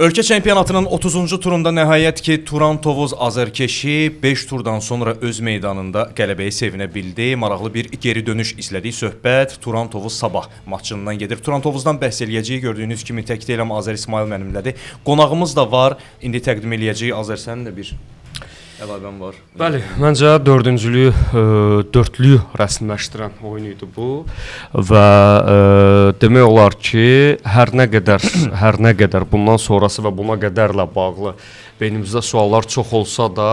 Ölkə çempionatının 30-cu turunda nəhayət ki, Turan Tovuz Azərkeşi 5 turdan sonra öz meydanında qələbəyə sevinə bildi. Maraqlı bir geri dönüş izlədik. Söhbət Turan Tovuz Sabah maçından gedir. Turan Tovuzdan bəhs eləyəcəyik. Gördüyünüz kimi tək deyiləm, Azər İsmail mənimlədir. Qonağımız da var. İndi təqdim eləyəcəyik. Azər, sənin də bir əlavən var. Bəli, məncə dördüncülüyü, dördlüyü rəsmiləşdirən oyun idi bu və demək olar ki, hər nə qədər bundan sonrası və buna qədərlə bağlı beynimizdə suallar çox olsa da,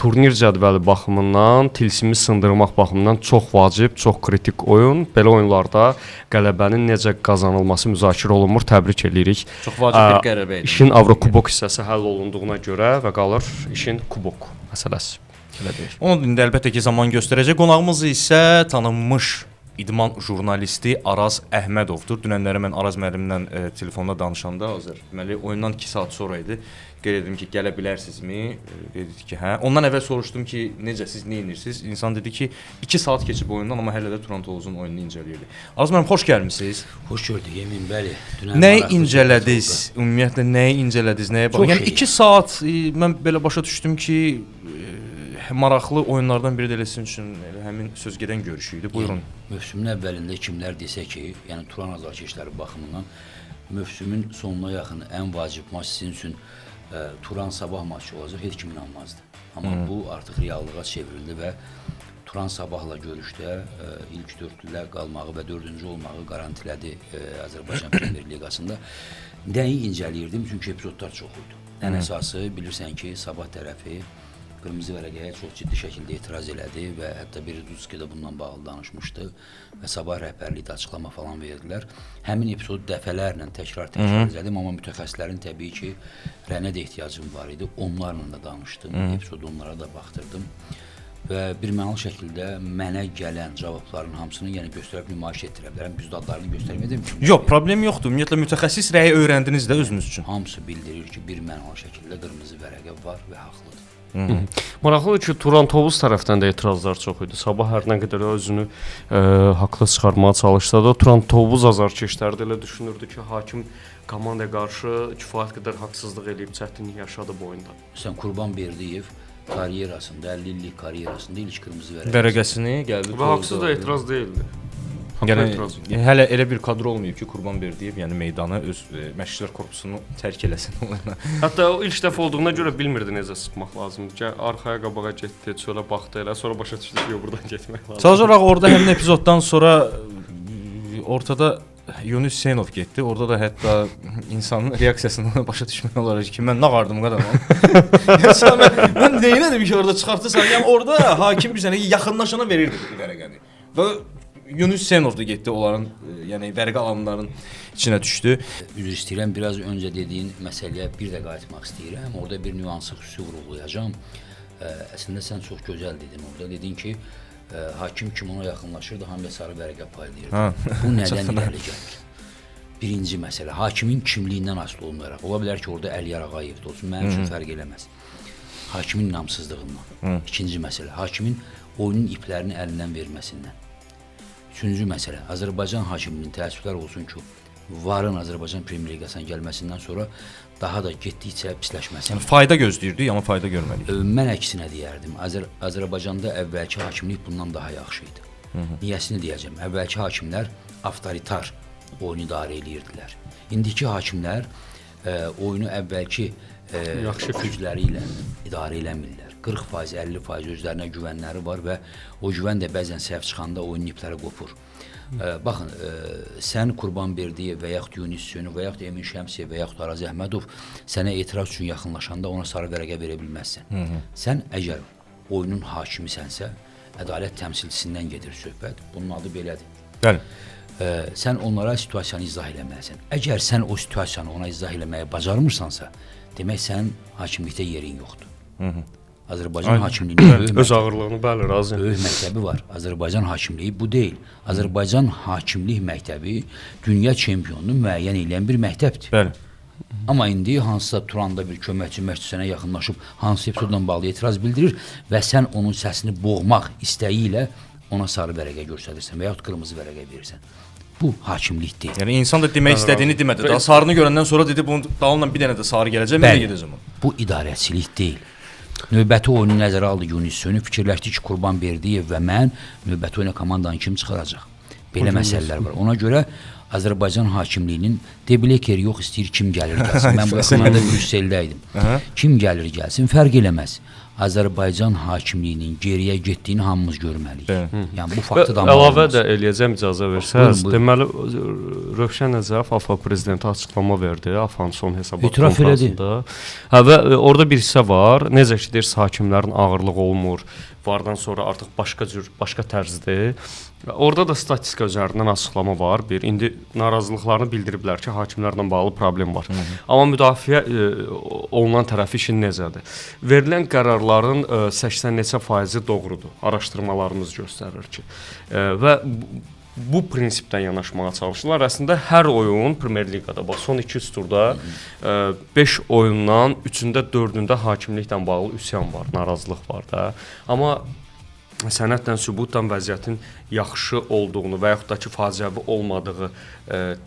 turnir cədvəli baxımından, tilsimi sındırmaq baxımından çox vacib, çox kritik oyun. Belə oyunlarda qələbənin necə qazanılması müzakirə olunmur. Təbrik eləyirik. Çox vacib bir qələbə idi. İşin Avrokubok hissəsi həll olunduğuna görə və qalır işin kubok məsələsi. Belə deyək. Onu indi əlbəttə ki, zaman göstərəcək. Qonağımız isə tanınmış idman jurnalisti Araz Əhmədovdur. Dünənləri mən Araz müəllimlə telefonda danışanda, Azər, deməli oyundan 2 saat sonra idi. Qeyd edim ki, gələ bilərsinizmi? Qeyd etdi ki, hə. Ondan əvvəl soruşdum ki, necə siz nə edirsiniz? İnsan dedi ki, 2 saat keçib oyundan, amma hələ də Turan Tovuzun oyununu incələyirdi. Araz müəllim, xoş gəlmisiniz. Xoş gördük, Emin, bəli. Dünən Nəyi incələdiniz? Ümumiyyətlə nəyi incələdiniz? Nəyə baxın? Yəni 2 saat mən belə başa düşdüm ki, maraqlı oyunlardan biri də elə sizin üçün elə həmin söz gedən görüşü idi. Buyurun. Yəni, mövsümün əvvəlində kimlər desə ki, yəni Turan azarkeşləri baxımından mövsümün sonuna yaxın ən vacib maç sizin üçün Turan Sabah maçı olacaq, heç kim inanmazdı. Amma bu artıq reallığa çevrildi və Turan Sabahla görüşdə ilk dördlüyə qalmağı və dördüncü olmağı qarantilədi Azərbaycan Premyer Liqasında. Nəyi incəliyirdim? Çünki epizodlar çox idi. Ən əsası bilirsən ki, Sabah tərəfi qırmızı vərəqəyə çox ciddi şəkildə etiraz elədi və hətta Beridutski də bundan bağlı danışmışdı və Sabah rəhbərliyi də açıqlama falan verdilər. Həmin epizodu dəfələrlə təkrar izlədim, amma mütəxəssislərin təbii ki, rəyinə də ehtiyacım var idi. Onlarla da danışdım, epizodu onlara da baxdırdım və bir mənalı şəkildə mənə gələn cavabların hamısını yəni göstərib nümayiş etdirə bilərəm. Düz adlarını göstərmədim ki. Yox, problem yoxdur. Ümumiyyətlə mütəxəssis rəyi öyrəndiniz də özünüz üçün. Hamısı bildirir ki, bir mənalı şəkildə qırmızı vərəqə var və haqlıdır. Maraqlıdır ki, Turan Tovuz tərəfdən də etirazlar çox idi. Sabah hər nə qədər özünü haqlı çıxarmağa çalışsa da, Turan Tovuz azarkeşləri də elə düşünürdü ki, hakim komandaya qarşı kifayət qədər haqsızlıq eləyib, çətinlik yaşadı bu oyunda. Sən Qurban Berdiyev karyerasında, 50 illik karyerasında ilk qırmızı vərəqəsini gəldi. Və haqsız da etiraz deyildi. Yəni hələ elə bir kadro olmayıb ki, Qurban Berdiyev yəni meydanı öz məşqçilər korpusunu tərk eləsin. Hətta o ilk dəfə olduğuna görə bilmirdi necə çıxmaq lazımdır. Arxaya qabağa getdi, çölə baxdı elə, sonra başa düşdü ki, buradan getmək lazımdır. Sadəcə olaraq orada həmin epizoddan sonra ortada Yunus Hüseynov getdi. Orada da hətta insanın reaksiyasından başa düşmək olar ki, mən nə qardım qadamam. Mən neynədim ki, orada çıxartırsan. Yəni orada hakim bir sənə yaxınlaşana verirdi vərəqəni. Və Yunus Hüseynov da getdi onların, yəni vərəqə alanların içinə düşdü. Üzr istəyirəm, biraz öncə dediyin məsələyə bir də qayıtmaq istəyirəm. Orada bir nüansı xüsusi vurğulayacağam. Əslində sən çox gözəl dedin orada. Dedin ki, hakim kim ona yaxınlaşırdı, hamıya sarı vərəqə paylayırdı. Bu nədən irəli gəlir? Birinci məsələ, hakimin kimliyindən asılı olmayaraq. Ola bilər ki, orada Əliyar Ağayev də olsun, mənim üçün fərq eləməz. Hakimin inamsızlığından. İkinci məsələ, hakimin oyunun iplərini əlindən verməsindən. Üçüncü məsələ, Azərbaycan hakiminin təəssüflər olsun ki, varın Azərbaycan Premyer Liqasına gəlməsindən sonra daha da getdikcə pisləşməsi. Yəni fayda gözləyirdik, amma fayda görmədik. Mən əksinə deyərdim, Azərbaycanda əvvəlki hakimlik bundan daha yaxşı idi. Niyəsini deyəcəm, əvvəlki hakimlər avtoritar oyunu idarə eləyirdilər. İndiki hakimlər oyunu əvvəlki gücləri ilə idarə eləmirlər. 40%, 50% özlərinə güvənləri var və o güvən də bəzən səhv çıxanda oyunun ipləri qopur. Baxın, sən Qurban Berdiyev və yaxud Yunus Hüseynov və yaxud Emin Şəmsiyev və yaxud Araz Əhmədov sənə etiraz üçün yaxınlaşanda ona sarı vərəqə verə bilməzsən. Sən əgər oyunun hakimisənsə, ədalət təmsilçisindən gedir söhbət. Bunun adı belədir. Bəli. Sən onlara situasiyanı izah eləməlisən. Əgər sən o situasiyanı ona izah eləməyi bacarmırsansa, demək sən hakimlikdə yerin yoxdur. Azərbaycan hakimliyinin öz ağırlığını, bəli, razıyam. Böyük məktəbi var. Azərbaycan hakimliyi bu deyil. Azərbaycan hakimlik məktəbi dünya çempionunu müəyyən edən bir məktəbdir. Bəli. Amma indi hansısa Turanda bir köməkçi məşqçi sənə yaxınlaşıb hansı epizodla bağlı etiraz bildirir və sən onun səsini boğmaq istəyi ilə ona sarı vərəqə göstərirsən və yaxud qırmızı vərəqə verirsən. Bu hakimlik deyil. Yəni insan da demək istədiyini demədi. Daha sarını görəndən sonra dedi bunun dalından bir dənə də sarı gələcək, mən də gedəcəm. Bu idarəçilik deyil. Növbəti oyunu nəzərə aldı Yunis Sönü, fikirləşdi ki, Qurban Berdiyev və mən növbəti oyuna komandanı kim çıxaracaq? Belə məsələlər var. Ona görə Azərbaycan hakimliyinin Debleker yox, istəyir kim gəlir gəlsin. Mən bu yaxınlarda Brüsseldə idim. Kim gəlir gəlsin, fərq eləməz. Azərbaycan hakimliyinin geriyə getdiyini hamımız görməliyik. Yəni bu faktı da əlavə də eləyəcəm icazə versəz. Deməli Rövşən Nəcəf AFA prezidenti açıqlama verdi AFA-nın son hesabat konfransında. Hə və orada bir hissə var. Necə ki deyirsiz, hakimlərin ağırlığı olmur. Vardan sonra artıq başqa cür, başqa tərzdir. Orada da statistika üzərindən açıqlama var. Bir, indi narazılıqlarını bildiriblər ki, hakimlərlə bağlı problem var. Amma müdafiə olunan tərəfi işin necədir? Verilən qərarların 80 neçə faizi doğrudur. Araşdırmalarımız göstərir ki. Və bu prinsipdən yanaşmağa çalışırlar. Əslində hər oyun Premyer Liqada, bax son 2-3 turda 5 oyundan 3-ündə 4-ündə hakimliklə bağlı üsyan var, narazılıq var da. Amma sənədlə, sübutla vəziyyətin yaxşı olduğunu və yaxud da ki, faciəvi olmadığı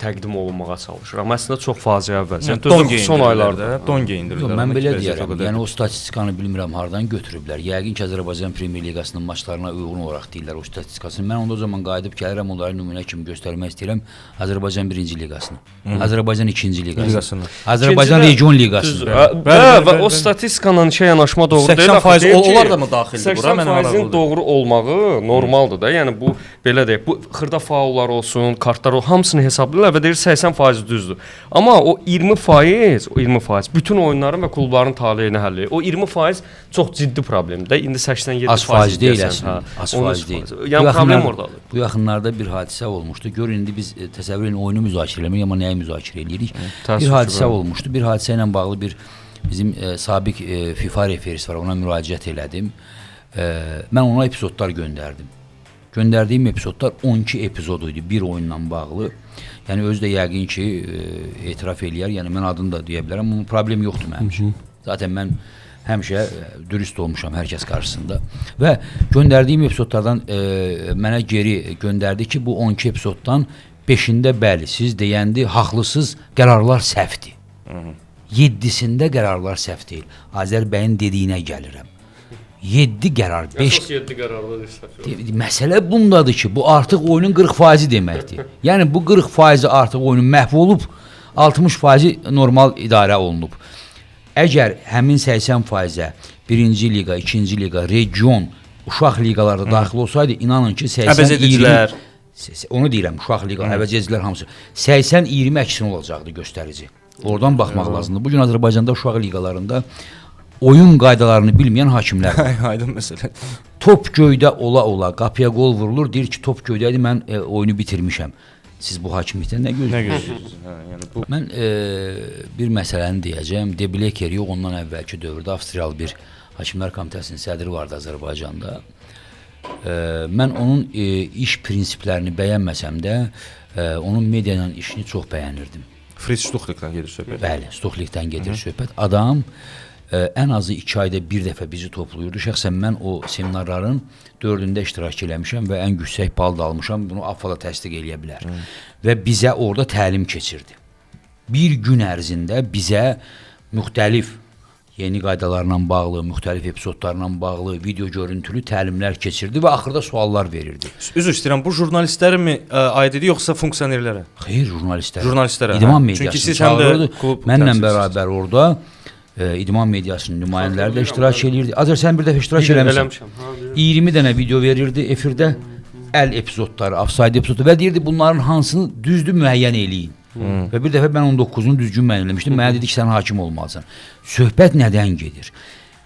təqdim olunmağa çalışır. Amma əslində çox faciəvi vəziyyət. Yəni, son aylarda don geyindirirlər. Yox, mən belə deyərəm. Yəni o statistikanı bilmirəm hardan götürüblər. Yəqin ki, Azərbaycan Premyer Liqasının maçlarına uyğun olaraq deyirlər o statistikasını. Mən onda o zaman qayıdıb gəlirəm, onları nümunə kimi göstərmək istəyirəm. Azərbaycan 1-ci liqasını, Azərbaycan 2-ci liqasını, Azərbaycan Region liqasını. Və o statistikanla işə yanaşma doğru deyil. 80% onlar da mı daxildir bura? 80%-in doğru olmağı normaldır da. Yəni bu belə deyək, bu xırda faullar olsun, kartlar olsun, hamısını hesablayırlar və deyir 80% düzdür. Amma o 20%, o 20% bütün oyunların və klubların taleyini həll edir. O 20% çox ciddi problemdir. İndi 87% az faiz deyil əslində. Az faiz deyil. Yəni problem ordadır. Bu yaxınlarda bir hadisə olmuşdu. Gör indi biz təsəvvür edin oyunu müzakirə eləmirik, amma nəyi müzakirə eləyirik? Bir hadisə olmuşdu. Bir hadisə ilə bağlı bir bizim sabiq FIFA referisi var, ona müraciət elədim. Mən ona epizodlar göndərdim. Göndərdiyim epizodlar 12 epizod idi bir oyunla bağlı. Yəni özü də yəqin ki etiraf eləyər. Yəni mən adını da deyə bilərəm. Bunun problemi yoxdur mənim üçün. Zaten mən həmişə dürüst olmuşam hər kəs qarşısında. Və göndərdiyim epizodlardan mənə geri göndərdi ki, bu 12 epizoddan 5-ində bəli, siz deyəndi, haqlısız, qərarlar səhvdir. 7-sində qərarlar səhv deyil. Azər bəyin dediyinə gəlirəm. 7 qərar, 5... Əsas 7 qərarda səhv yox. Məsələ bundadır ki, bu artıq oyunun 40% deməkdir. Yəni bu 40% artıq oyunun məhv olub, 60% normal idarə olunub. Əgər həmin 80%-ə 1-ci liqa, 2-ci liqa, region, uşaq liqalarda daxil olsaydı, inanın ki, 80-20... Onu deyirəm, uşaq liqa, əvəz edicilər hamısı. 80-20 əksinə olacaqdı göstərici. Oradan baxmaq lazımdır. Bugün Azərbaycanda uşaq liqalarında oyun qaydalarını bilməyən hakimlər var. Aydın məsələ. Top göydə ola-ola qapıya qol vurulur, deyir ki, top göydə idi, mən oyunu bitirmişəm. Siz bu hakimlikdən nə gözləyirsiniz? Nə gözləyirsiniz? Hə, yəni bu... Mən bir məsələni deyəcəyəm. Debleker yox, ondan əvvəlki dövrdə Avstriyalı bir Hakimlər Komitəsinin sədri vardı Azərbaycanda. Mən onun iş prinsiplərini bəyənməsəm də, onun media ilə işini çox bəyənirdim. Fritz Stuchlikdən gedir söhbət. Bəli, Stuchlikdən gedir söhbət. Adam ən azı 2 ayda bir dəfə bizi toplayırdı. Şəxsən mən o seminarların 4-ündə iştirak eləmişəm və ən yüksək bal da almışam. Bunu AFA da təsdiq eləyə bilər. Və bizə orada təlim keçirdi. Bir gün ərzində bizə müxtəlif yeni qaydalarla bağlı, müxtəlif epizodlarla bağlı video görüntülü təlimlər keçirdi və axırda suallar verirdi. Üzr istəyirəm, bu jurnalistlərə mi aid idi, yoxsa funksionerlərə? Xeyr, jurnalistlərə. Jurnalistlərə. İdman mediasını çağırırdı. Mənlə bərabər orada idman mediasının nümayəndələri də iştirak eləyirdi. Azər, sən bir dəfə iştirak eləmişsən. 20 dənə video verirdi efirdə, əl epizodları, offside epizodları və deyirdi bunların hansını düzdür müəyyən eləyin. Və bir dəfə mən 19-unu düzgün müəyyən eləmişdim. Mənə dedi ki, sən hakim olmalısan. Söhbət nədən gedir?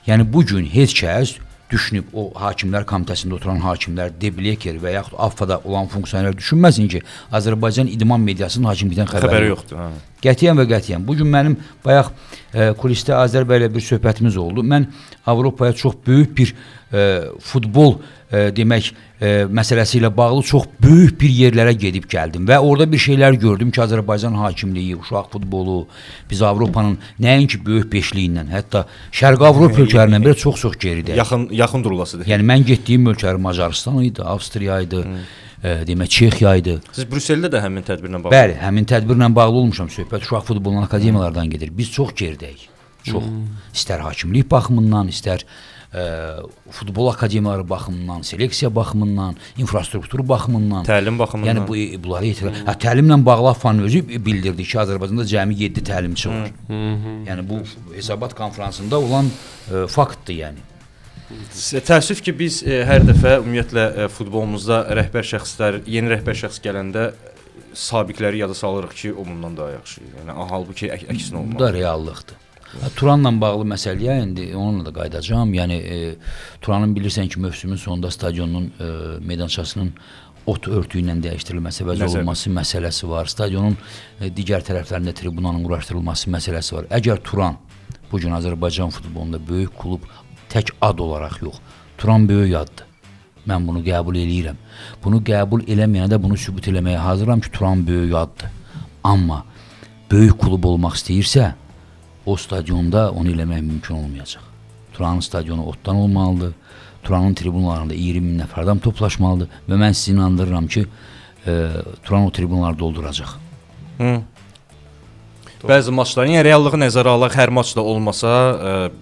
Yəni bugün heç kəs düşünüb o Hakimlər Komitəsində oturan hakimlər, Debleker və yaxud AFFA-da olan funksionerlər düşünməsin ki, Azərbaycan idman mediasının hakimlikdən xəbəri yoxdur. Hə. Qətiyyən və qətiyyən. Bugün mənim bayaq kulisdə Azər bəylə bir söhbətimiz oldu. Mən Avropaya çox böyük bir futbol demək məsələsi ilə bağlı çox böyük bir yerlərə gedib gəldim və orada bir şeylər gördüm ki, Azərbaycan hakimliyi, uşaq futbolu, biz Avropanın nəinki böyük beşliyi ilə, hətta Şərqi Avropa ölkələrindən belə çox-çox geridəyik. Yaxın durulasıdır. Yəni mən getdiyim ölkələr Macaristan idi, Avstriya idi, demək Çexiya idi. Siz Brüsseldə də həmin tədbirlə bağlı? Bəli, həmin tədbirlə bağlı olmuşam. Söhbət uşaq futbolunun akademiyalardan gedir. Biz çox geridəyik. Çox. İstər hakimlik baxımından, istər futbol akademiyaları baxımından, seleksiya baxımından, infrastruktur baxımından, təlim baxımından. Yəni bunları yetirə. Hə, təlimlə bağlı AFFA-nın özü bildirdi ki, Azərbaycanda cəmi 7 təlimçi var. Yəni bu hesabat konfransında olan faktdır yəni. Təəssüf ki, biz hər dəfə ümumiyyətlə futbolumuzda rəhbər şəxslər, yeni rəhbər şəxs gələndə sabiqləri yada salırıq ki, o bundan daha yaxşı. Yəni halbuki əksinə olmalı. Bu da reallıqdır. Turanla bağlı məsələyə indi onunla da qayıdacağam. Yəni Turanın bilirsən ki, mövsümün sonunda stadionun meydançasının ot örtüyü ilə dəyişdirilməsi, əvəz olunması məsələsi var. Stadionun digər tərəflərində tribunanın quraşdırılması məsələsi var. Əgər Turan bu gün Azərbaycan futbolunda böyük klub tək ad olaraq yox, Turan böyük addır. Mən bunu qəbul eləyirəm. Bunu qəbul eləməyənə də bunu sübut eləməyə hazıram ki, Turan böyük addır. Amma böyük klub olmaq istəyirsə, o stadionda onu eləmək mümkün olmayacaq. Turanın stadionu otdan olmalıdır. Turanın tribunlarında 20 min nəfər adam toplaşmalıdır və mən sizi inandırıram ki, Turan o tribunları dolduracaq. Bəzi maçların, yəni reallığı nəzərə alaq, hər maçda olmasa,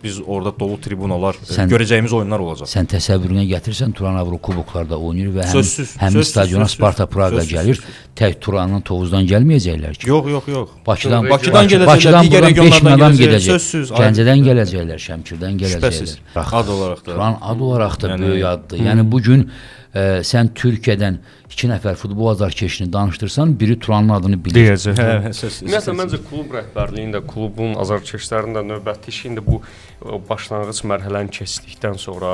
biz orada dolu tribunalar, görəcəyimiz oyunlar olacaq. Sən təsəvvürünə gətirsən, Turan Avrokuboklarda oynayır və həmin stadiona Sparta Praqa gəlir. Tək Turanın Tovuzdan gəlməyəcəklər ki. Yox, yox, yox. Bakıdan gələcəklər, digər regionlardan gələcəklər. Gəncədən gələcəklər, Şəmkirdən gələcəklər. Ad olaraq da. Turan ad olaraq da böyük addır. Yəni bu gün sən Türkiyədən 2 nəfər futbol azarkeşini danışdırsan, biri Turanın adını bilir. Deyəcək. Ümumiyyətlə, məncə klub rəhbərliyinin də, klubun azarkeşlərinin də növbəti işi indi bu başlanğıc mərhələni keçdikdən sonra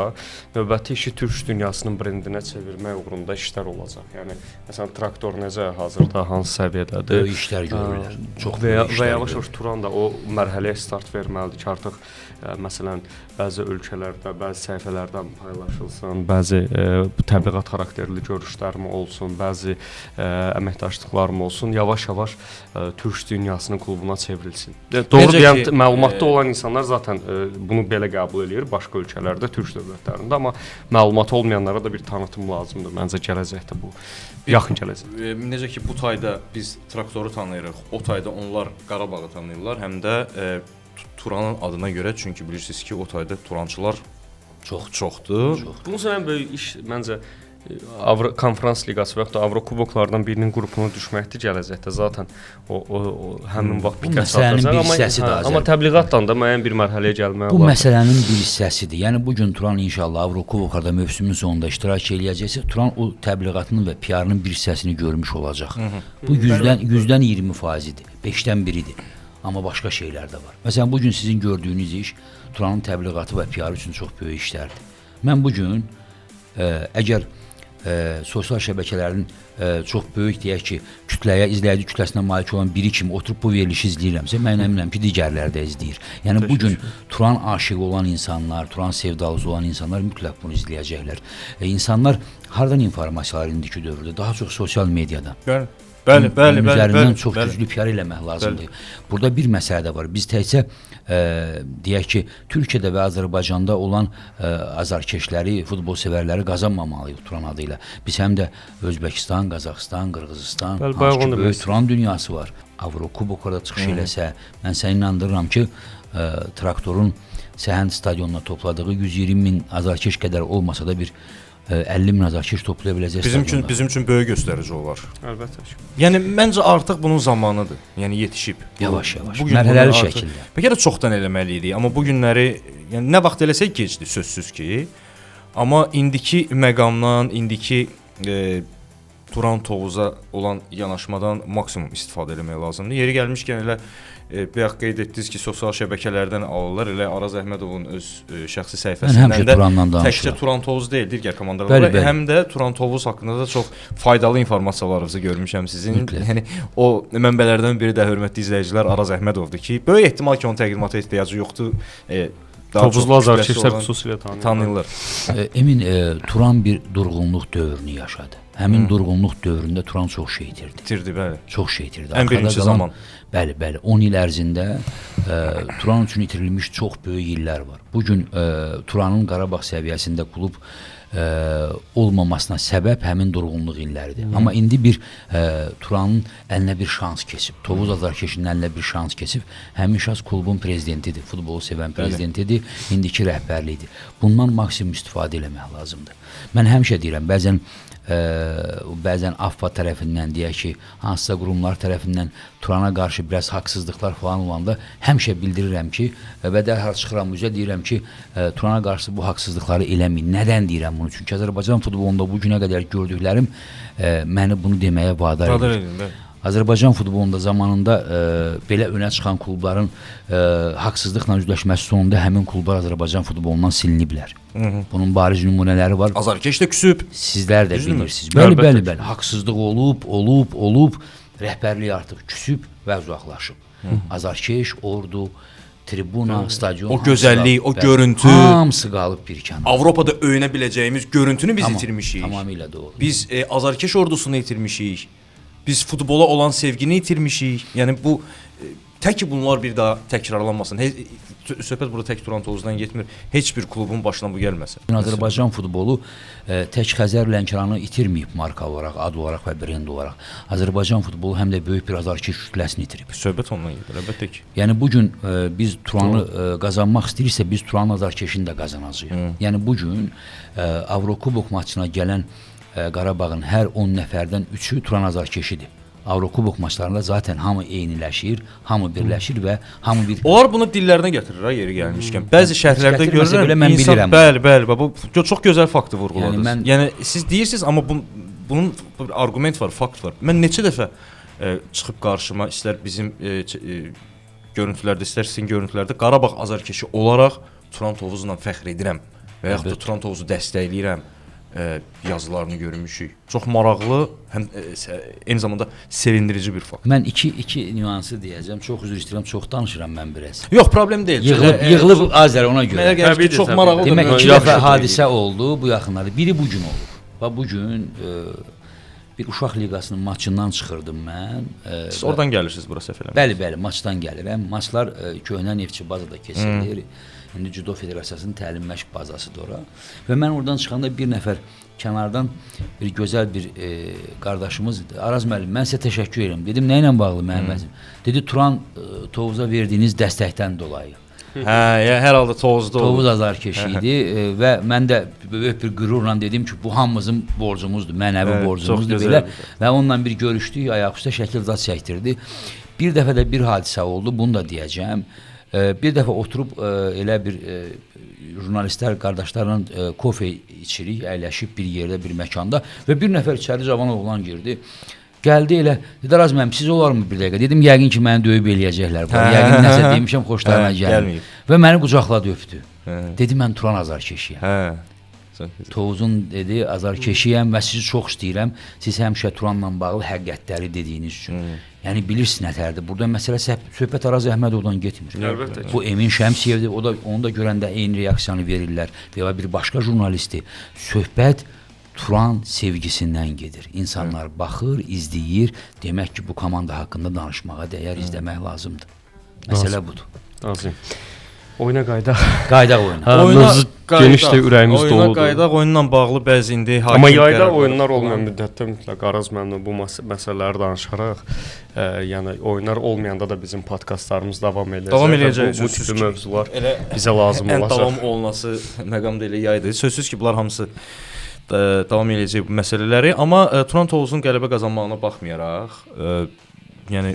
növbəti işi Türk dünyasının brendinə çevirmək uğrunda işlər olacaq. Yəni, məsələn, traktor necə hazırda, hansı səviyyədədir? Böyük işlər görürlər. Çox böyük işlər. Və yavaş-yavaş Turan da o mərhələyə start verməlidir ki, artıq məsələn, bəzi ölkələrdə, bəzi səhifələrdən paylaşılsın, bəzi təbliğat xarakterli görüşlərmi olsun, bəzi əməkdaşlıqlarım olsun, yavaş-yavaş Türk dünyasının klubuna çevrilsin. Doğru deyən, məlumatda olan insanlar zaten bunu belə qəbul eləyir başqa ölkələrdə, Türk dövlətlərində, amma məlumatı olmayanlara da bir tanıtım lazımdır. Məncə gələcəkdə bu, yaxın gələcəkdə. Necə ki, bu tayda biz traktoru tanıyırıq, o tayda onlar Qarabağı tanıyırlar, həm də Turanın adına görə, çünki bilirsiniz ki, o tayda Turançılar çoxdur. Bunun üçün ən böyük iş, məncə, Konfrans Liqası və yaxud da Avrokuboklardan birinin qrupuna düşməkdir gələcəkdə. Zaten o həmin vaxt pikə çatacaq. Amma təbliğatla da müəyyən bir mərhələyə gəlmək olar. Bu məsələnin bir hissəsidir. Yəni, bugün Turan inşallah Avrokuboklarda mövsümün sonunda iştirak eləyəcəksə, Turan o təbliğatının və PR-ının bir hissəsini görmüş olacaq. Bu 100-dən 20%-dir, 5-dən biridir. Amma başqa şeylər də var. Məsələn, bugün sizin gördüyünüz iş Turanın təbliğatı və PR üçün çox böyük işlərdir. Mən bugün əgər sosial şəbəkələrin çox böyük, deyək ki, kütləyə, izləyici kütləsinə malik olan biri kimi oturub bu verilişi izləyirəmsə, mən əminəm ki, digərləri də izləyir. Yəni, bugün Turan aşiqi olan insanlar, Turan sevdalısı olan insanlar mütləq bunu izləyəcəklər. İnsanlar hardan informasiyalar indiki dövrdə? Daha çox sosial mediadan. Bəli, bəli, bəli. Üzərindən çox güclü PR eləmək lazımdır. Burada bir məsələ də var. Biz təkcə deyək ki, Türkiyədə və Azərbaycanda olan azarkeşləri, futbol sevərləri qazanmamalıyıq Turan adı ilə. Biz həm də Özbəkistan, Qazaxıstan, Qırğızistan, hansı ki, böyük Turan dünyası var. Avrokuboklarda çıxış eləsə, mən səni inandırıram ki, traktorun Səhənd stadionuna topladığı 120 min azarkeş qədər olmasa da bir 50 min azarkeş toplaya biləcək stadionda. Bizim üçün böyük göstərici olar. Əlbəttə ki. Yəni, məncə artıq bunun zamanıdır. Yəni, yetişib. Yavaş-yavaş, mərhələli şəkildə. Bəlkə də çoxdan eləməli idik, amma bu günləri, yəni, nə vaxt eləsək gecdir, sözsüz ki. Amma indiki məqamdan, indiki Turan Tovuza olan yanaşmadan maksimum istifadə eləmək lazımdır. Yeri gəlmişkən elə bayaq qeyd etdiniz ki, sosial şəbəkələrdən alırlar. Elə Araz Əhmədovun öz şəxsi səhifəsindən də təkcə Turan Tovuz deyil, digər komandalar var. Həm də Turan Tovuz haqqında da çox faydalı informasiyalarınızı görmüşəm sizin. Yəni o mənbələrdən biri də hörmətli izləyicilər Araz Əhmədovdur ki, böyük ehtimal ki, onun təqdimata ehtiyacı yoxdur. Tovuzlu azarkeşlər xüsusilə tanıyırlar. Emin, Turan bir durğunluq dövrünü yaşadı. Həmin durğunluq dövründə Turan çox şey itirdi. İtirdi, bəli. Çox şey itirdi. Ən birinci zaman. Bəli, bəli. 10 il ərzində Turan üçün itirilmiş çox böyük illər var. Bu gün Turanın Qarabağ səviyyəsində klub olmamasına səbəb həmin durğunluq illəridir. Amma indi bir Turanın əlinə bir şans keçib. Tovuz Azarkeşinin əlinə bir şans keçib. Həmin şans klubun prezidentidir, futbolu sevən prezidentidir, indiki rəhbərliyidir. Bundan maksimum istifadə eləmək lazımdır. Mən həmişə deyirəm, bəzən AFFA tərəfindən deyək ki, hansısa qurumlar tərəfindən Turana qarşı biraz haqsızlıqlar falan olanda həmişə bildirirəm ki, və dərhal çıxıram üzə deyirəm ki, Turana qarşı bu haqsızlıqları eləməyin. Nədən deyirəm bunu? Çünki Azərbaycan futbolunda bu günə qədər gördüklərim məni bunu deməyə vadar edir. Azərbaycan futbolunda zamanında belə önə çıxan klubların haqsızlıqla üzləşməsi sonunda həmin klublar Azərbaycan futbolundan siliniblər. Bunun bariz nümunələri var. Azarkeş də küsüb. Sizlər də bilirsiniz. Bəli, bəli, bəli. Haqsızlıq olub, rəhbərlik artıq küsüb və uzaqlaşıb. Azarkeş, Ordu, tribuna, stadion, o gözəllik, o görüntü, hamısı qalıb bir kənara. Avropada öyünə biləcəyimiz görüntünü biz itirmişik. Tamamilə doğru. Biz Azarkeş ordusunu itirmişik. Biz futbola olan sevgini itirmişik. Yəni bu tək ki bunlar bir daha təkrarlanmasın. Söhbət burada tək Turan Tovuzdan getmir. Heç bir klubun başına bu gəlməsin. Azərbaycan futbolu tək Xəzər Lənkəranı itirməyib marka olaraq, ad olaraq və brend olaraq. Azərbaycan futbolu həm də böyük bir azarkeş kütləsini itirib. Söhbət ondan gedir, əlbəttə ki. Yəni bu gün biz Turanı qazanmaq istəyirsə, biz Turanın azarkeşini də qazanacağıq. Yəni bu gün Avrokubok maçına gələn Qarabağın hər 10 nəfərdən 3-ü Turan azarkeşidir. Avrokubok maçlarında zaten hamı eyniləşir, hamı birləşir və hamı bir... Onlar bunu dillərinə gətirir ha, yeri gəlmişkən. Bəzi şərhlərdə görürəm, belə mən insan, bilirəm. Bəli, bəli, bu çox gözəl faktı vurğuladınız. Yəni, yəni siz deyirsiniz, amma bunun bir arqument var, fakt var. Mən neçə dəfə çıxıb qarşıma, istər bizim görüntülərdə, istər sizin görüntülərdə Qarabağ azarkeşi olaraq Turan Tovuzla fəxr edirəm və yaxud da Turan Tovuzu dəstəkləyirəm. Yazılarını görmüşük. Çox maraqlı, həm eyni zamanda sevindirici bir fakt. Mən iki nüansı deyəcəm. Çox üzr istəyirəm, çox danışıram mən biraz. Yox, problem deyil. Yığılıb Azər ona görə. Mənə gəlir ki, çox maraqlıdır. Demək, iki dəfə hadisə oldu bu yaxınlarda. Biri bu gün olub. Və bu gün bir uşaq liqasının maçından çıxırdım mən. Siz oradan gəlirsiniz bura səhv eləmirəm. Bəli, bəli, maçdan gəlirəm. Maçlar köhnə Neftçi bazada kesilir. İndi Cüdo Federasiyasının təlim məşq bazasıdır ora. Və mən oradan çıxanda bir nəfər kənardan bir gözəl bir qardaşımız, Araz müəllim, mən sizə təşəkkür edirəm. Dedim, nə ilə bağlı mənim vəzim? Dedi, Turan Tovuza verdiyiniz dəstəkdən dolayı. Hə, hər halda Tovuzda oldu. Tovuz azarkeşi idi və mən də böyük bir qürurla dedim ki, bu hamımızın borcumuzdur, mənəvi borcumuzdur belə. Və onunla bir görüşdük, ayaq üstə şəkil zad çəkdirdi. Bir dəfə də bir hadisə oldu, bunu da deyəcəm. Bir dəfə oturub elə bir jurnalistlər, qardaşlarla kofe içirik, əyləşib bir yerdə, bir məkanda və bir nəfər içəri cavan oğlan girdi. Gəldi elə, dedi, Araz müəllim, siz olarmı bir dəqiqə? Dedim, yəqin ki, məni döyüb eləyəcəklər. Yəqin nəsə demişəm, xoşlarına gəlməyib. Və məni qucaqladı, öpdü. Dedi, mən Turan azarkeşiyəm. Tovuzun dedi, azarkeşiyəm və sizi çox istəyirəm. Siz həmişə Turanla bağlı həqiqətləri dediyiniz üçün. Yəni bilirsin nətərdir. Burada məsələ söhbət Araz Əhmədovdan getmir. Əlbəttə ki. Bu Emin Şəmsiyevdir. O da, onu da görəndə eyni reaksiyanı verirlər. Və ya bir başqa jurnalisti. Söhbət Turan sevgisindən gedir. İnsanlar baxır, izləyir. Demək ki, bu komanda haqqında danışmağa dəyər, izləmək lazımdır. Məsələ budur. Lazım. Oyuna qayıdaq. Qayıdaq oyuna. Mövzu genişdir, ürəyimiz doludur. Oyuna qayıdaq, oyunla bağlı bəzi indi hakim Amma yayda oyunlar olmayan müddətdə mütləq Araz müəllimlə bu məsələləri danışaraq, yəni oyunlar olmayanda da bizim podkastlarımız davam eləyəcək. Davam eləyəcək. Bu tipli mövzular bizə lazım olacaq. Ən davam olunası məqam da elə yaydır. Sözsüz ki, bunlar hamısı davam eləyəcək bu məsələləri. Amma Turan Tovuzun qələbə qazanmağına baxmayaraq, yəni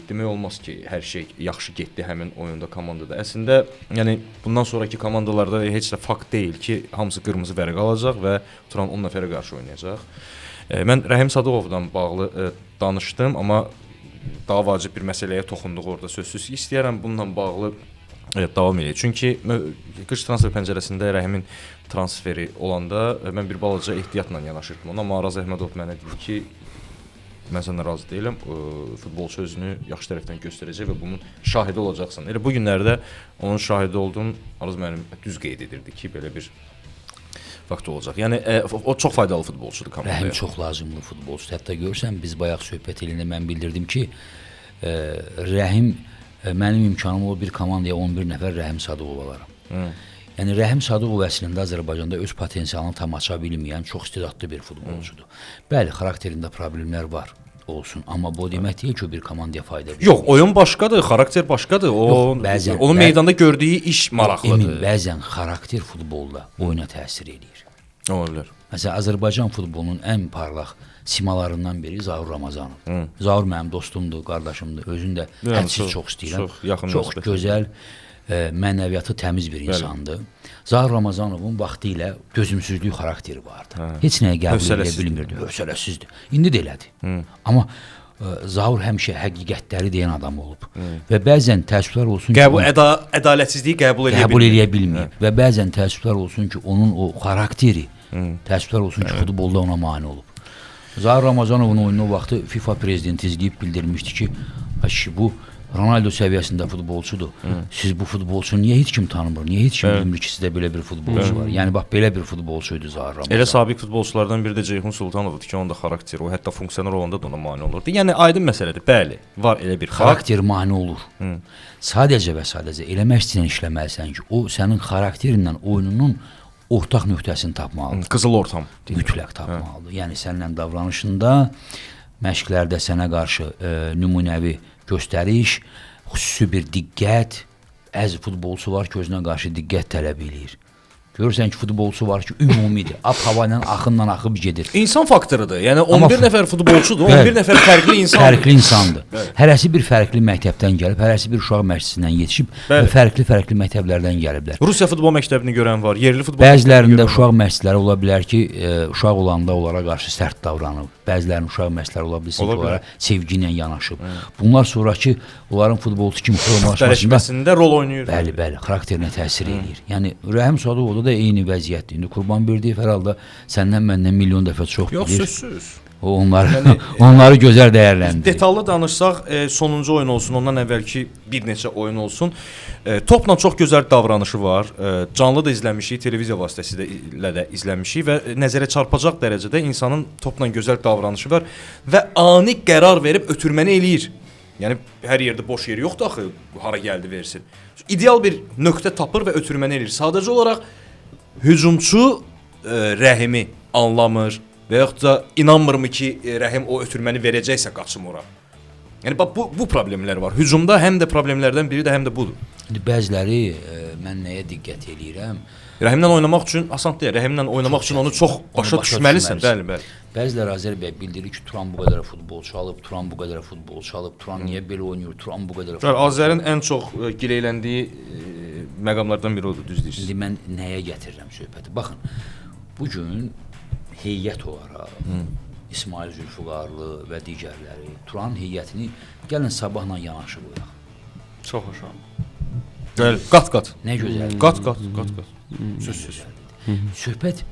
demək olmaz ki, hər şey yaxşı getdi həmin oyunda komandada. Əslində, yəni bundan sonraki komandalarda heç də fakt deyil ki, hamısı qırmızı vərəq alacaq və Turan 10 nəfərə qarşı oynayacaq. Mən Rəhim Sadıqovdan bağlı danışdım, amma daha vacib bir məsələyə toxunduq orada sözsüz ki, istəyərəm bununla bağlı davam eləyək. Çünki qış transfer pəncərəsində Rəhimin transferi olanda mən bir balaca ehtiyatla yanaşırdım ona, amma Araz Əhmədov mənə dedi ki, mən səndən razı deyiləm, futbolçu özünü yaxşı tərəfdən göstərəcək və bunun şahidi olacaqsan. Elə bu günlərdə onun şahidi oldum, Araz müəllim düz qeyd edirdi ki, belə bir Fakt olacaq. Yəni o çox faydalı futbolçudur komandaya. Rəhim çox lazımlı futbolçudur. Hətta görürsən biz bayaq söhbət eləyəndə mən bildirdim ki, Rəhim mənim imkanım olub bir komandaya 11 nəfər Rəhim Sadıqov alaram. Yəni Rəhim Sadıqov əslində Azərbaycanda öz potensialını tam aça bilməyən çox istedadlı bir futbolçudur. Bəli, xarakterində problemlər var olsun, amma bu demək deyil ki, o bir komandaya fayda verir. Yox, oyun başqadır, xarakter başqadır. O Yox, bəzən, onun meydanda gördüyü iş maraqlıdır. Emin, bəzən xarakter futbolda oyuna təsir eləyir. Ola bilər. Məsələn, Azərbaycan futbolunun ən parlaq simalarından biri Zaur Ramazanov. Zaur mənim dostumdur, qardaşımdır. Özünü də hədsiz çox istəyirəm. Çox yaxın çox gözəl, mənəviyyatı təmiz bir insandır. Zaur Ramazanovun vaxtı ilə dözümsüzlük xarakteri vardı. Hə. Heç nəyə qəbul edə bilmirdi, hövsələsizdir. İndi də elədir. Amma Zaur həmişə həqiqətləri deyən adam olub. Və bəzən təəssüflər olsun ki, ədalətsizliyi qəbul eləyə bilməyib. Və bəzən təəssüflər olsun ki, onun o xarakteri, təəssüflər olsun ki, futbolda ona mane olub. Zaur Ramazanovun oyunu o vaxtı FIFA prezidenti izləyib bildirmişdi ki, bu Ronaldo səviyyəsində futbolçudur. Siz bu futbolçunu niyə heç kim tanımır? Niyə heç kim bilmir ki, sizdə belə bir futbolçu var? Yəni bax belə bir futbolçu idi Zaur Ramazanov. Elə sabiq futbolçulardan biri də Ceyhun Sultanovdur ki, onun da xarakteri, o hətta funksioner olanda da ona mane olurdu. Yəni aydın məsələdir. Bəli, var elə bir xarakter mane olur. Sadəcə və sadəcə elə məşqçi ilə işləməlisən ki, o sənin xarakterinlə oyununun ortaq nöqtəsini tapmalıdır. Qızıl ortam. Mütləq tapmalıdır. Yəni səninlə davranışında, məşqlərdə sənə qarşı nümunəvi göstəriş, xüsusi bir diqqət, əz futbolçu var ki, özünə qarşı diqqət tələb eləyir. Görürsən ki, futbolçu var ki, ümumidir. Ab-hava ilə, axınla axıb gedir. İnsan faktorudur. Yəni 11 nəfər futbolçudur, 11 nəfər fərqli insandır. Fərqli insandır. Bəli. Hərəsi bir fərqli məktəbdən gəlib, hərəsi bir uşaq məşqçisindən yetişib və fərqli-fərqli məktəblərdən gəliblər. Rusiya futbol məktəbini görən var, yerli futbol. Bəzilərində uşaq məşqçiləri ola bilər ki, uşaq olanda onlara qarşı sərt davranıb. Bəzilərinin uşaq məşqçiləri ola bilsin ki, onlara sevgi ilə yanaşıb. Bunlar sonrakı onların futbolçu kimi formalaşmasında rol oynayır. Bəli, bəli, xarakterinə təsir eləyir. Yəni Rəhim Sadıqovda da eyni vəziyyətdir. İndi Qurban Berdiyev hər halda səndən məndən milyon dəfə çox bilir. Yox, sözsüz. O onları yəni, onları gözəl dəyərləndirir. Detallı danışsaq, sonuncu oyun olsun, ondan əvvəlki bir neçə oyun olsun. Topla çox gözəl davranışı var. Canlı da izləmişik, televiziya vasitəsilə də izləmişik və nəzərə çarpacaq dərəcədə insanın topla gözəl davranışı var və ani qərar verib ötürməni eləyir. Yəni hər yerdə boş yeri yoxdur axı, hara gəldi versin. İdeal bir nöqtə tapır və ötürməni eləyir. Sadəcə olaraq hücumçu Rəhimi anlamır və yaxud da inanmırmı ki, Rəhim o ötürməni verəcəksə qaçım ora. Yəni bax bu problemlər var. Hücumda həm də problemlərdən biri də həm də budur. İndi bəziləri mən nəyə diqqət eləyirəm? Rəhimlə oynamaq üçün asan deyil. Rəhimlə oynamaq üçün onu çox başa düşməlisən. Bəli, bəli. Bəziləri Azər bəy bildirir ki, Turan bu qədər futbolçu alıb, Turan bu qədər futbolçu alıb, Turan niyə belə oynayır, Turan bu qədər. Azərin ən çox gileyləndiyi məqamlardan biri odur, düz deyirsiniz. İndi mən nəyə gətirirəm söhbəti? Baxın, bu gün heyət olaraq İsmail Zülfüqarlı və digərləri Turan heyətini gəlin sabahla yanaşı qoyaq. Çox aşağı. Bəli, qat-qat. Nə gözəl. Qat-qat, qat-qat. Sözsüz. Söhbət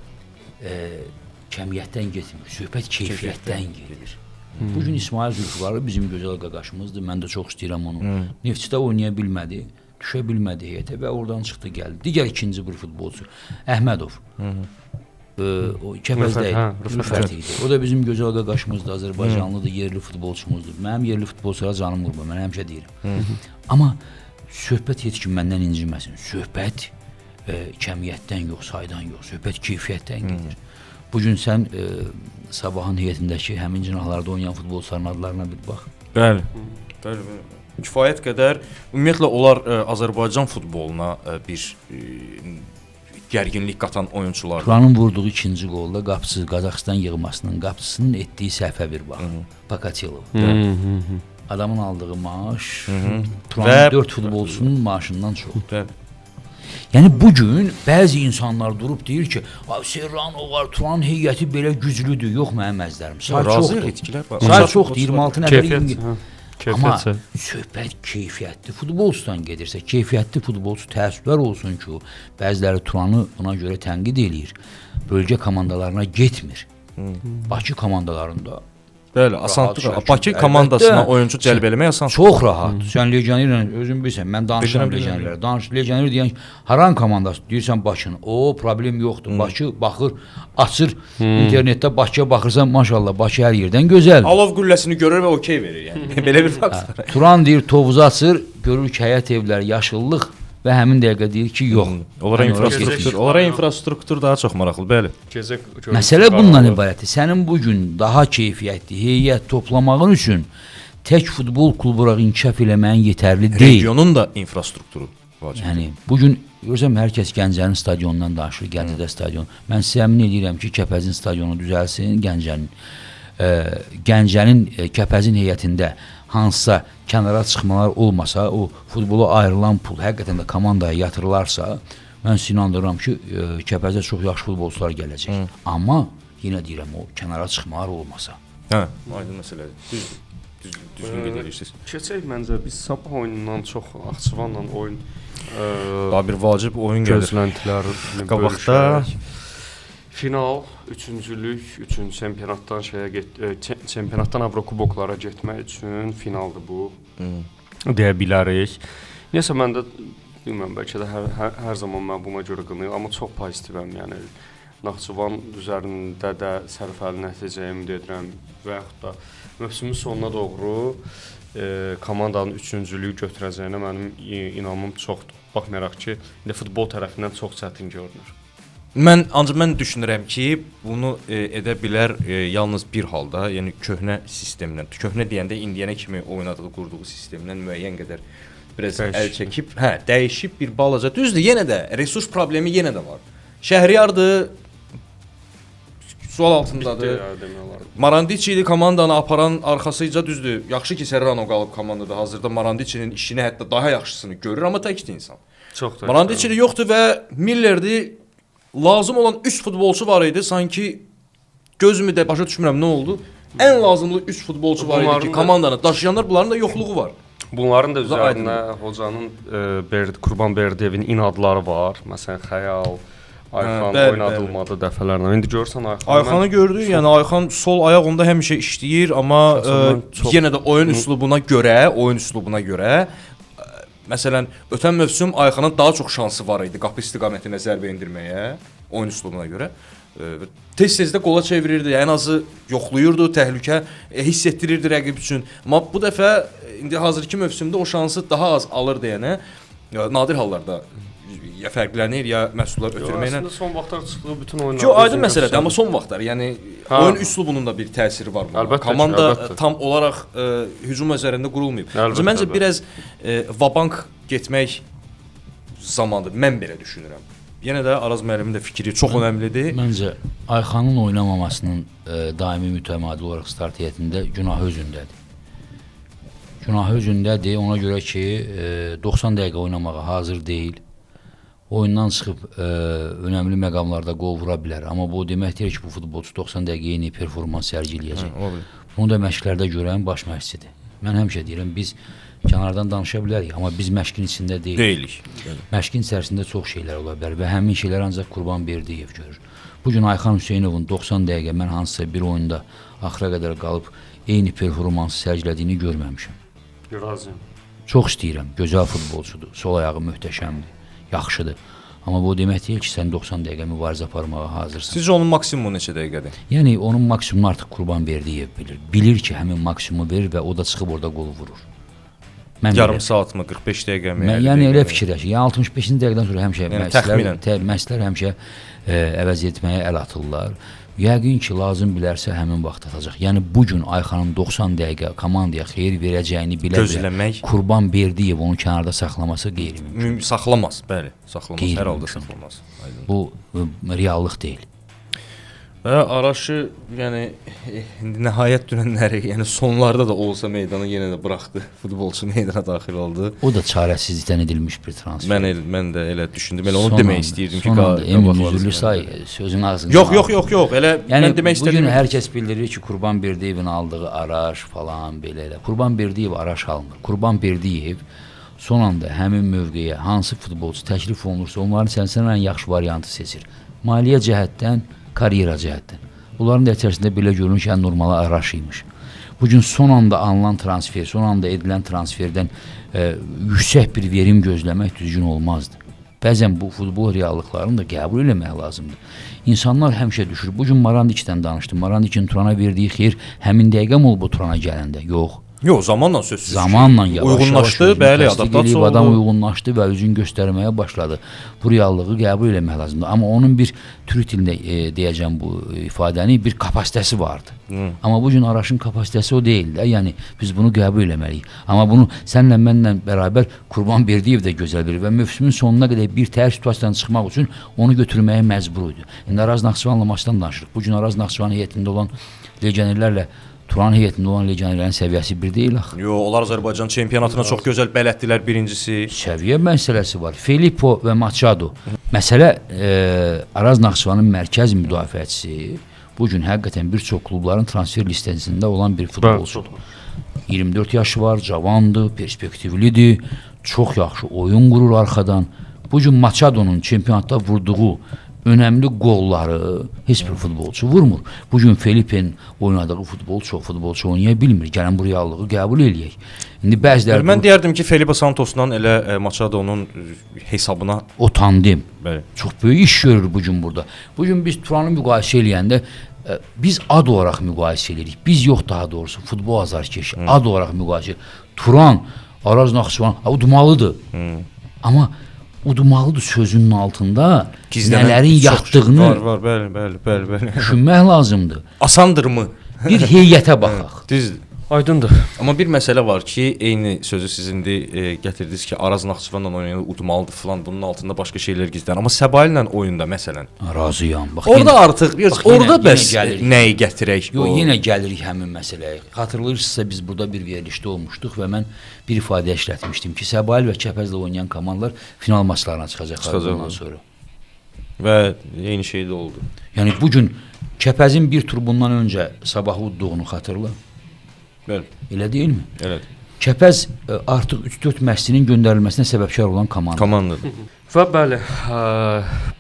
kəmiyyətdən getmir, söhbət keyfiyyətdən gedir. Bu gün İsmail Zülfüqarlı bizim gözəl qaqaşımızdır. Mən də çox istəyirəm onu. Neftçidə oynaya bilmədi, düşə bilmədi heyətə və oradan çıxdı gəldi. Digər ikinci bir futbolçu Əhmədov. O Kəpəzdə idi, Rüfət idi. O da bizim gözəl qaqaşımızdır, Azərbaycanlıdır, yerli futbolçumuzdur. Mənim yerli futbolçulara canım qurban, mən həmişə deyirəm. Amma söhbət heç kim məndən inciməsin. Söhbət kəmiyyətdən yox, saydan yox, söhbət keyfiyyətdən gedir. Bugün sən Sabahın heyətindəki həmin cinahlarda oynayan futbolçuların adlarına bir bax. Bəli, bəli, bəli. Kifayət qədər, ümumiyyətlə onlar Azərbaycan futboluna bir gərginlik qatan oyunçulardır. Turanın vurduğu ikinci qolda qapısı, Qazaxıstan yığmasının qapısının etdiyi səhvə bir bax. Pakatilov. Adamın aldığı maaş Turanın 4 futbolçunun maaşından çoxdur. Yəni bugün bəzi insanlar durub deyir ki, Serrano var, Turan heyəti belə güclüdür. Yox mənim əzizlərim. Say çoxdur. Say çoxdur, 26 nəfər. Amma söhbət keyfiyyətli futbolçudan gedirsə, keyfiyyətli futbolçu təəssüflər olsun ki, bəziləri Turanı buna görə tənqid eləyir. Bölgə komandalarına getmir. Bakı komandalarında Bəli, asanlıqla. Bakı komandasına oyunçu cəlb eləmək asandır. Çox rahat. Sən legionerlə özün bilirsən, mən danışıram legionerlərə. Danış legioner deyən haranın komandası deyirsən Bakının. O problem yoxdur. Bakı baxır, açır internetdə Bakıya baxırsan, maşallah Bakı hər yerdən gözəldir. Alov qülləsini görür və okey verir yəni. Belə bir fakt var. Turan deyir, Tovuzu açır, görür ki, həyət evləri, yaşıllıq və həmin dəqiqə deyir ki, yox. Onlara infrastruktur, onlara infrastruktur daha çox maraqlı, bəli. Gecə məsələ bundan ibarətdir. Sənin bu gün daha keyfiyyətli heyət toplamağın üçün tək futbol klubu olaraq inkişaf eləməyin yetərli deyil. Regionun da infrastrukturu vacibdir. Yəni bu gün görürsən hər kəs Gəncənin stadionundan danışır, Gəncədə stadion. Mən sizə əmin eləyirəm ki, Kəpəzin stadionu düzəlsin, Gəncənin. Gəncənin Kəpəzin heyətində hansısa kənara çıxmalar olmasa, o futbola ayrılan pul həqiqətən də komandaya yatırılarsa, mən sizi inandırıram ki, Kəpəzə çox yaxşı futbolçular gələcək. Amma yenə deyirəm, o kənara çıxmalar olmasa. Hə, aydın məsələdir. Düzdür. Düzgün qeyd edirsiniz. Keçək məncə biz Sabah oyunundan çox Naxçıvanla oyun daha bir vacib oyun gəlir. Gözləntiləri qabaqda. Final, üçüncülük, üçüncü çempionatdan şeyə çempionatdan Avrokuboklara getmək üçün finaldır bu. Deyə bilərik. Niyəsə mən də bilmirəm, bəlkə də hər zaman mən buna görə qınayıram, amma çox pozitivəm, yəni Naxçıvan üzərində də sərfəli nəticəyə ümid edirəm və yaxud da mövsümün sonuna doğru komandanın üçüncülüyü götürəcəyinə mənim inamım çoxdur. Baxmayaraq ki, indi futbol tərəfindən çox çətin görünür. Mən ancaq mən düşünürəm ki, bunu edə bilər yalnız bir halda, yəni köhnə sistemlə. Köhnə deyəndə indiyənə kimi oynadığı, qurduğu sistemdən müəyyən qədər biraz əl çəkib, hə, dəyişib bir balaca. Düzdür, yenə də resurs problemi yenə də var. Şəhriyardır, sual altındadır. Marandici idi komandanı aparan arxasıca, düzdür. Yaxşı ki, Serrano qalıb komandada. Hazırda Marandicinin işini hətta daha yaxşısını görür, amma təkdir insan. Çox təkdir. Marandici yoxdur və Millerdir. Lazım olan 3 futbolçu var idi, sanki gözümü də başa düşmürəm nə oldu. Ən lazımlı 3 futbolçu var idi ki, komandanı daşıyanlar, bunların da yoxluğu var. Bunların da üzərinə hocanın Qurban Berdiyevin inadları var. Məsələn, Xəyal, Ayxan oynadılmadı dəfələrlə. İndi görürsən Ayxanı. Ayxanı gördük, yəni Ayxan sol ayaq onda həmişə işləyir, amma yenə də oyun üslubuna görə, məsələn, ötən mövsüm Ayxanın daha çox şansı var idi qapı istiqamətinə zərbə endirməyə, oyun üslubuna görə. Tez-tez də qola çevirirdi, ən azı yoxluyurdu, təhlükə hiss etdirirdi rəqib üçün. Amma bu dəfə indi hazırki mövsümdə o şansı daha az alır deyənə, nadir hallarda ya fərqlənir, ya məhsullar ötürməklə. Əslində son vaxtlar çıxdığı bütün oyunlarda. Yox, aydın məsələdir, amma son vaxtlar, yəni oyun üslubunun da bir təsiri var buna. Əlbəttə, komanda əlbəttə. Tam olaraq hücum üzərində qurulmayıb. Əlbəttə, məncə biraz vabank getmək zamandır. Mən belə düşünürəm. Yenə də Araz müəllimin də fikri çox önəmlidir. Məncə Ayxanın oynamamasının daimi mütəmadi olaraq start heyətində günahı özündədir. Günahı özündədir ona görə ki, 90 dəqiqə oynamağa hazır deyil. Oyundan çıxıb önəmli məqamlarda qol vura bilər. Amma bu demək deyil ki, bu futbolçu 90 dəqiqə eyni performans sərgiləyəcək. Bunu da məşqlərdə görən baş məşqçidir. Mən həmişə deyirəm, biz kənardan danışa bilərik, amma biz məşqin içində deyilik. Məşqin içərisində çox şeylər ola bilər və həmin şeylər ancaq Qurban Berdiyev görür. Bugün Ayxan Hüseynovun 90 dəqiqə mən hansısa bir oyunda axıra qədər qalıb eyni performansı sərgilədiyini görməmişəm. Razıyam. Çox istəyirəm, gözəl futbolçudur, sol ayağı möhtəşəmdir, yaxşıdır. Amma bu demək deyil ki, sən 90 dəqiqə mübarizə aparmağa hazırsan. Sizcə onun maksimumu neçə dəqiqədir? Yəni onun maksimumunu artıq Qurban Berdiyev bilir. Bilir ki, həmin maksimumu verir və o da çıxıb orada qol vurur. Mən yarım saat mı, 45 dəqiqə mi? Yəni elə fikirləşir. Yəni 65-ci dəqiqədən sonra həmişə yəni, məşqçilər həmişə əvəz etməyə əl atırlar. Yəqin ki, lazım bilərsə həmin vaxt atacaq. Yəni bu gün Ayxanın 90 dəqiqə komandaya xeyir verəcəyini bilə gözləmək, Qurban Berdiyev onu kənarda saxlaması qeyri-mümkün. Saxlamaz, bəli, saxlamaz, hər halda saxlamaz. Aydın. Bu reallıq deyil. Və Araşı, yəni nəhayət dünənləri, yəni sonlarda da olsa meydanı yenə də buraxdı. Futbolçu meydana daxil oldu. O da çarəsizlikdən edilmiş bir transfer. Mən də elə düşündüm. Elə onu demək istəyirdim ki, Emin üzürlü say, sözün ağzından. Yox. Elə yəni, mən demək istədim. Bugün hər kəs bildirir ki, Qurban Berdiyevin aldığı Araş falan belə elə. Qurban Berdiyev Araş almır. Qurban Berdiyev son anda həmin mövqeyə hansı futbolçu təklif olunursa, onların içərisindən ən yaxşı variantı seçir. Maliyyə cəhətdən, karyera cəhətdən. Bunların da içərisində belə görünür ki, ən normalı Araş imiş. Bu gün son anda alınan transfer, son anda edilən transferdən yüksək bir verim gözləmək düzgün olmazdı. Bəzən bu futbol reallıqlarını da qəbul eləmək lazımdır. İnsanlar həmişə düşür. Bu gün Marandikdən danışdım. Marandikin Turana verdiyi xeyir həmin dəqiqə mi olub bu Turana gələndə? Yox. Yox, zamanla sözsüz. Zamanla yavaş uyğunlaşdı, yavaş bəli, adaptasiya oldu. Adam uyğunlaşdı və özünü göstərməyə başladı. Bu reallığı qəbul eləmək lazımdır. Amma onun bir türk dilində deyəcəm bu ifadəni, bir kapasitəsi vardı. Amma bu gün Araşın kapasitəsi o deyil də. Yəni biz bunu qəbul eləməliyik. Amma bunu sənlə mənlə bərabər Qurban Berdiyev də gözəl bilir və mövsümün sonuna qədər bir təhər situasiyadan çıxmaq üçün onu götürməyə məcbur idi. İndi Araz Naxçıvanla maçdan danışırıq. Bu gün Araz Naxçıvan heyətində olan legionerlərlə Turan heyətində olan legionerlərin səviyyəsi bir deyil axı. Yox, onlar Azərbaycan çempionatına çox gözəl bələddirlər birincisi. Səviyyə məsələsi var. Filippo və Machado. Məsələ Araz Naxçıvanın mərkəz müdafiəçisi bu gün həqiqətən bir çox klubların transfer listəsində olan bir futbolçudur. 24 yaşı var, cavandır, perspektivlidir, çox yaxşı oyun qurur arxadan. Bu gün Machadonun çempionatda vurduğu önəmli qolları heç bir futbolçu vurmur. Bu gün Felipe'nin oynadığı futbol çox futbolçu oynaya bilmir. Gəlin bu reallığı qəbul eləyək. İndi bəziləri Mən deyərdim ki, Felipe Santosla elə Machadonun hesabına o tandem bəli. Çox böyük iş görür bu gün burada. Bu gün biz Turanı müqayisə eləyəndə biz ad olaraq müqayisə eləyirik. Biz yox, daha doğrusu futbol azarkeşi ad olaraq müqayisə. Turan, Araz Naxçıvan udmalıdır. Amma udmalıdır sözünün altında Gizlənən nələrin yatdığını var, bəli, bəli, bəli, bəli. düşünmək lazımdır. Asandırmı? Bir heyətə baxaq. Düzdür. Aydındır. Amma bir məsələ var ki, eyni sözü siz indi gətirdiniz ki, Araz Naxçıvanla oynayanda udmalıdır filan, bunun altında başqa şeylər gizlənir. Amma Səbaillə oyunda məsələn. Razıyam. Bax, Orada artıq bir bax, orada yenə, bəs yenə gəlirik. nəyi gətirək? Yox, yenə gəlirik həmin məsələyə. Xatırlayırsınızsa biz burada bir verilişdə olmuşduq və mən bir ifadə işlətmişdim ki, Səbail və Kəpəzlə oynayan komandalar final maçlarına çıxacaqlar bundan sonra. Və eyni şey də oldu. Yəni bu gün Kəpəzin bir tur bundan öncə Sabahı udduğunu xatırla. Bəli. Elə deyilmi? Elədir. Kəpəz artıq 3-4 məşqçinin göndərilməsinə səbəbkar olan komanda. Komandadır. Və bəli,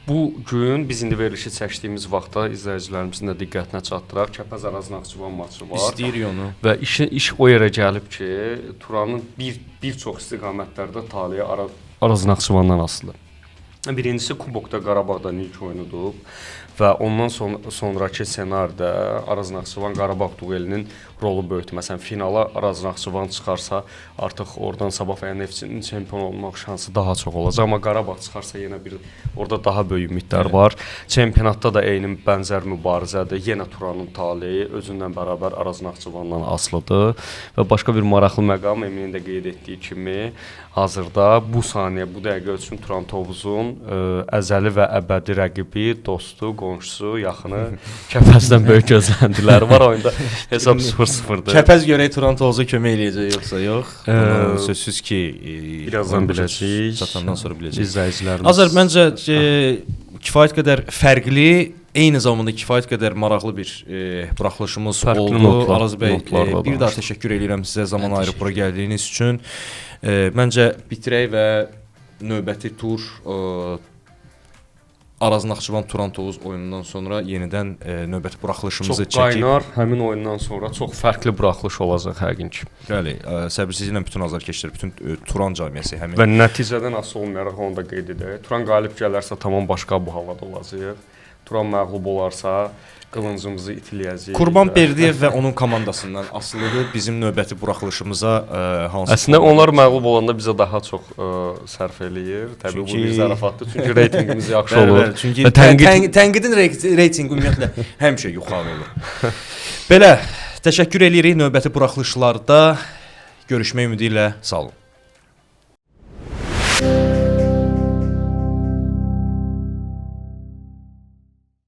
bu gün biz indi verilişi çəkdiyimiz vaxtda izləyicilərimizin də diqqətinə çatdıraq. Kəpəz Araz Naxçıvan maçı var. İstəyirik onu. Və iş o yerə gəlib ki, Turanın bir çox istiqamətlərdə taleyi Araz Naxçıvandan asılıdır. Birincisi Kubokda Qarabağdan ilk oyunudur və ondan sonrakı ssenaridə Araz Naxçıvan Qarabağ duelinin rolu böyükdür. Məsələn, finala Araz Naxçıvan çıxarsa, artıq oradan Sabah və ya Neftçinin çempion olmaq şansı daha çox olacaq. Amma Qarabağ çıxarsa yenə bir orada daha böyük ümidlər var. Çempionatda da eyni bənzər mübarizədir. Yenə Turanın taleyi özündən bərabər Araz Naxçıvandan asılıdır. Və başqa bir maraqlı məqam Eminin də qeyd etdiyi kimi, hazırda bu saniyə, bu dəqiqə üçün Turan Tovuzun əzəli və əbədi rəqibi, dostu, qonşusu, yaxını Kəpəzdən böyük gözləntilər var oyunda. Hesab 0-0-dır. Kəpəz görək Turan Tovuza kömək eləyəcək yoxsa yox. Bunu sözsüz ki, birazdan biləcəyik. Çatandan sonra biləcəyik. İzləyicilərimiz. Azər, məncə kifayət qədər fərqli, eyni zamanda kifayət qədər maraqlı bir buraxılışımız fərqli oldu. Notlar, Araz bəy, bir daha təşəkkür eləyirəm sizə zaman ayırıb bura gəldiyiniz üçün. Məncə bitirək və növbəti tur Araz Naxçıvan Turan Tovuz oyunundan sonra yenidən növbəti buraxılışımızı çox çəkib. Çox qaynar, həmin oyundan sonra çox fərqli buraxılış olacaq yəqin ki. Bəli, səbirsizliklə bütün azarkeşlər, bütün Turan camiəsi həmin. Və nəticədən asılı olmayaraq onu da qeyd edək. Turan qalib gələrsə tamam başqa bu havada olacaq. Turan məğlub olarsa qılıncımızı itiləyəcəyik. Qurban Berdiyev və onun komandasından asılıdır bizim növbəti buraxılışımıza hansı. Əslində onlar məğlub olanda bizə daha çox sərf eləyir. Təbii bu bir zarafatdır. Çünki reytinqimiz yaxşı olur. Bəli, çünki və tənqidin reytinqi ümumiyyətlə həmişə yuxarı olur. Belə, təşəkkür eləyirik növbəti buraxılışlarda görüşmək ümidi ilə sağ olun.